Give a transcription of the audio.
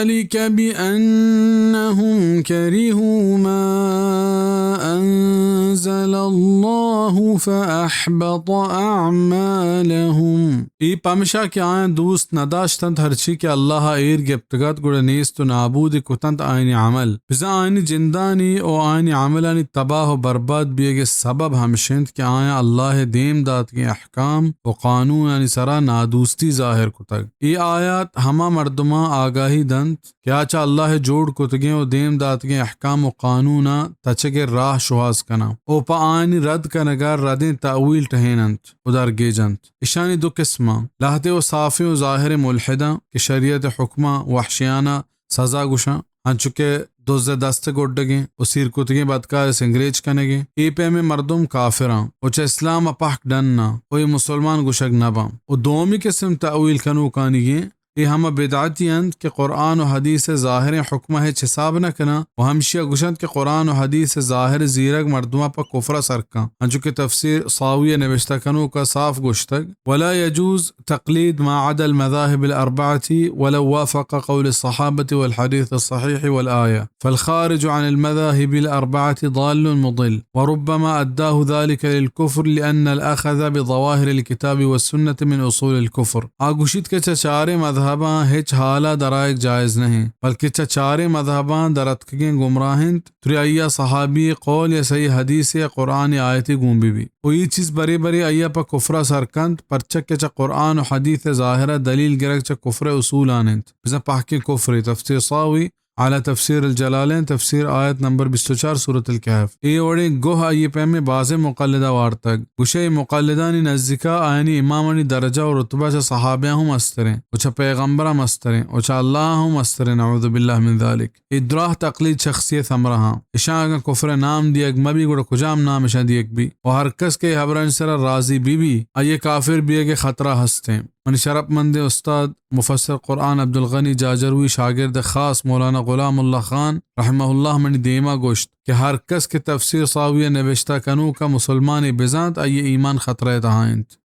ذلك بأنهم كرهوا ما أنزل الله فأحبط أعمالهم۔ اے پمشا کہ آیاں دوست نداشتنت ہرچی کہ اللہ ءَ ایر گپتگ ات، گڑا نیست و نابود کتنت آیانی عمل۔ بزاں آیانی جندانی و آیانی عملانی تباہ و برباد بیگ ءِ سبب ہمش انت کہ آیاں اللہ ءِ دیم داتگیں احکام و قانونانی سرا نادوستی ظاہر کتگ۔ اے آیات ہما مردماں آگاہی دنت کہ آ چہ اللہ ءِ جوڑ کتگیں و دیم داتگیں احکام و قانوناں تچگ ءِ راہ شوہاز کناں و پہ آیانی رد کنگ ءَ ردیں تأویل ٹہیننت و درگیج انت۔ اشانی دو قسماں، لہتے و صافیں و ظاہریں ملحداں کہ شریعت ءِ حکماں وحشیانہ سزا گوشاں، انچو کہ دز ءِ دست ءِ گڈگیں و سیر کتگیں بدکار ءِ سنگریچ کنگیں۔ اے پیمیں مردم کافراں و چہ اسلام ءَ پہک ڈناں و اے مسلمان گوشگ نہ باں۔ و دومی قسم تأویل کنوکانیگیں، اے ہما بدعتی انت کہ قرآن و حدیث ءِ ظاہریں حکم ءَ ہچ حساب نہ کناں و ہمشی ءَ گوشنت کہ قرآن و حدیث ءِ ظاہر ءِ زیرگ مردماں پہ کفر ءَ سر کن، انچو کہ تفسیر ساوی ءِ نبشتہ کنوک ءَ صاف گوشتگ، ولا يجوز تقليد ما عدا المذاهب الأربعة ولو وافق قول الصحابة والحديث الصحيح والآية، فالخارج عن المذاهب الأربعة ضال مضل، وربما أداه ذلك للكفر لأن الأخذ بظواهر الكتاب والسنة من أصول الكفر۔ آ گوشیت کہ چہ چاریں مذہباں ہچ حالا درآیگ جائز نہ انت، بلکہ چہ چاریں مذہباں در اتکگیں گمراہ انت، تری آئی ءَ صحابی قول یا صحیح حدیثے یا قرآن آیتے گون بہ بیت۔ و اے چیز برے برے آئی ءَ پہ کفر ءَ سر کنت، پرچا کہ چہ قرآن و حدیث ءِ ظاہر ءَ دلیل گرگ چہ کفر ءِ اصولان انت۔ بزاں پہکیں کفرے، تفسیر ساوی، اعلیٰ تفسیر الجلالین، تفسیر آیت نمبر بیست و چار، سورۃ الکہف۔ اے وڑیں گوہ آئی ءِ پیمیں بازیں مقلداں وارتگ۔ گوشئے اے مقلدانی نزیکا آیانی امامانی درجہ و رتبہ چہ صحابیاں ہم مستریں و چہ پیغمبراں مستریں و چہ اللہ ہم مستریں، نعوذ باللہ من ذلک۔ اے دراہ تقلید شخصیت ہمراہاں۔ اشاں اگاں کفر ءِ نام دیگ مہ بی، گڑا کجام نام اشاں دیگ بی؟ و ہر کس کہ اے ہبرانی سرا راضی بہ بی، آئی ءِ کافر بیگ ءِ خطرہ ہستیں۔ منی شرپ مندیں استاد مفسر قرآن عبدالغنی جاجروی شاگرد خاص مولانا غلام اللہ خان رحمہ اللہ منی دیما گوشت کہ ہر کس کہ تفسیر ساوی ءِ نبشتہ کنوک ءَ مسلمانے بزانت، آئی ءِ ایمان خطرہ ءِ تہا انت۔